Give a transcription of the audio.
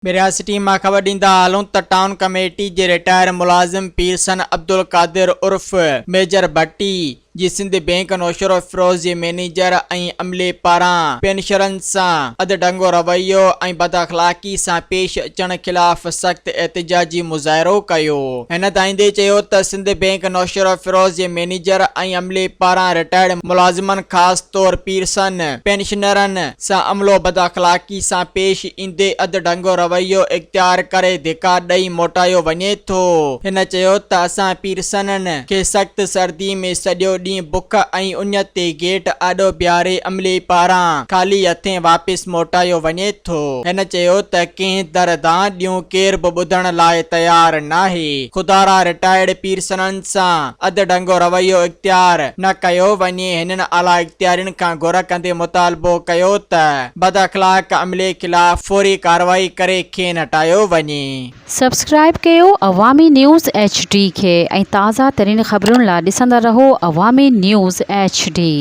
ڀرياسٽي مان خبر ڏيندا هلون ته ٽائون ڪميٽي جي رٽائر ملازم پيرسن عبدالقادر عرف ميجر ڀٽي جي سنڌ بينڪ نوشهروفيروز جي مئنيجر ۽ عملي پاران پينشرن سان اڌ ڍنگو رويو ۽ بداخلاقي سان پيش اچڻ خلاف سخت احتجاجي مظاهرو ڪيو. هن دانهيندي چيو ته سنڌ بينڪ نوشهروفيروز جي مئنيجر ۽ عملي پاران رٽائرڊ ملازمن خاص طور پيرسن پينشنرن سان عملو بداخلاقي سان پيش ايندي اڌ ڍنگو رويو اختيار ڪري ڌڪا ڏئي موٽايو وڃي ٿو. هن چيو ته اسان پيرسنن کي سخت سردي ۾ سڄو ڏينهن بک ۽ اڃ تي گيٽ آڏو بيهاري عملي پاران خالي هٿين واپس موٽايو وڃي ٿو. هن چيو ته ڪنهن در دانهن ڏيون ڪير به ٻڌڻ لاء تيار ناهي. خدارا رٽائرڊ پيرسنن سان اڌ ڍنگو رويو اختيار نه ڪيو وڃي هنن اعليٰ اختيارين کان گهر ڪندي مطالبو ڪيو ته بداخلاق عملي خلاف فوري ڪارروائي ڪري کين هٽايو وڃي. سبسڪرائيب ڪيو عوامي نيوز ايڇ ڊي کي ۽ تازه ترين خبرن لا ڏسندا رهو عوامي نيوز ايڇ ڊي.